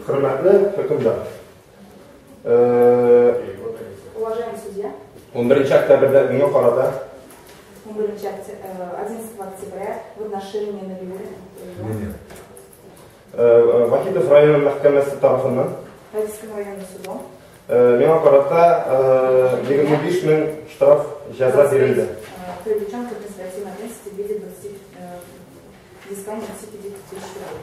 Хөрмәтле хөкемдар. Уважаемый судья. 11 октябрьдә миңа карата 11 октября в отношении Набиуллина. Вахитов районы мәхкәмәсе тарафыннан Вахитовским районным судом миңа карата 25 мең штраф җәза бирелде. Привлечен к административной ответственности в виде взыскания 25 тысяч рублей.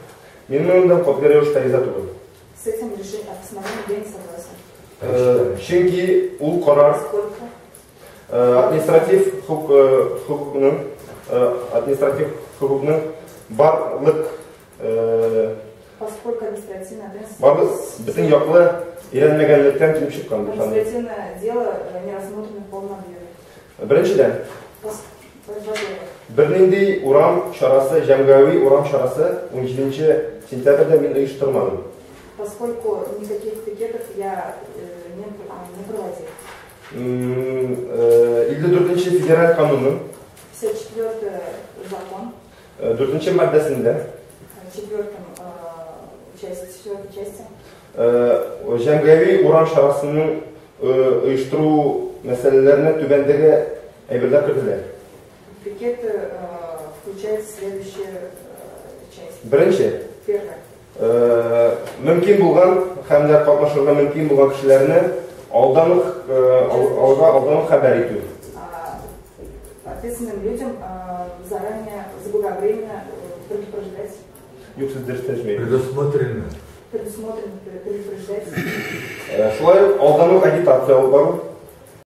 Мин моның белән катгый рәвештә риза түгел. С этим решением постановлением я не согласен. Чөнки ул карар административ хокукның барлык поскольку административная ответственность барлык бөтен яклы өйрәнмәгәнлектән килеп чыккан. Административное дело не рассмотрено в полном объеме. Беренчедән, бернинди урам чарасы, җәмгыяви урам чарасы 17 сентябрьдә мин оештырмадым. Поскольку никаких пикетов я не проводил. 54 федераль канунның 54 закон. 4 маддәсендә 4 части. Җәмгыяви урам чарасының оештыру мәсьәләләренә түбәндәге әйберләр кертелә. Пикеты включают следующие части. Беренче. Первое. Мөмкин булган һәм дә катнашырга мөмкин булган кешеләрне алдан ук алдан ук хәбәр итү. Ответственным людям заранее, заблаговременно предупреждать. Юк, сез дөрес тәрҗемә. Предусмотрено. Предусмотрено предупреждать. Шулай ук алдан ук агитация алып бару.